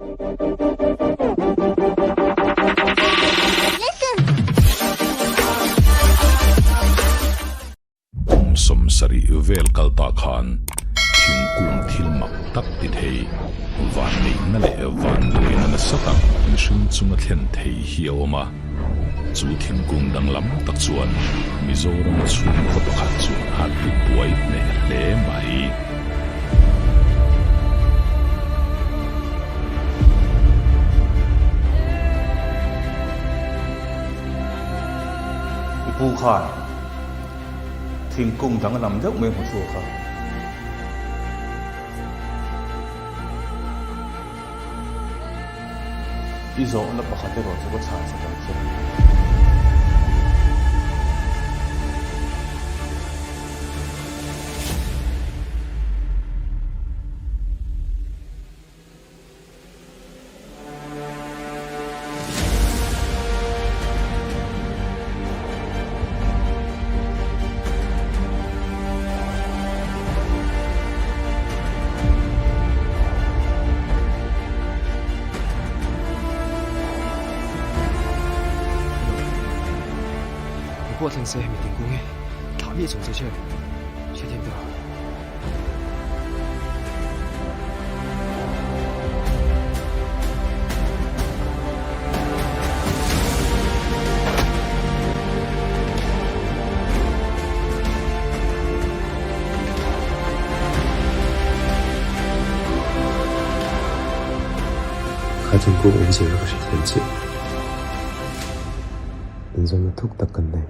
Kum 70 vel kal ta khan thingkung thil mak tak ti thei, vanneihna leh vanduaina nasa tak mihring chunga thlen thei hi a awm a. Chu thingkung danglam tak chuan Mizoram chhungkaw pakhat chu a ti buai hneh hle mai. I pu khan thingkung danglam deuh mai hmu chhuak a. I zawhna pakhat erawh chu ka chhan sak ang che. Pawh thleng se hemi thingkung hi thlah miah chung che che hrethiam tawh. Kha thingkung awmzia kha ka hrethiam chiah. Inzawmna thuk tak kan nei.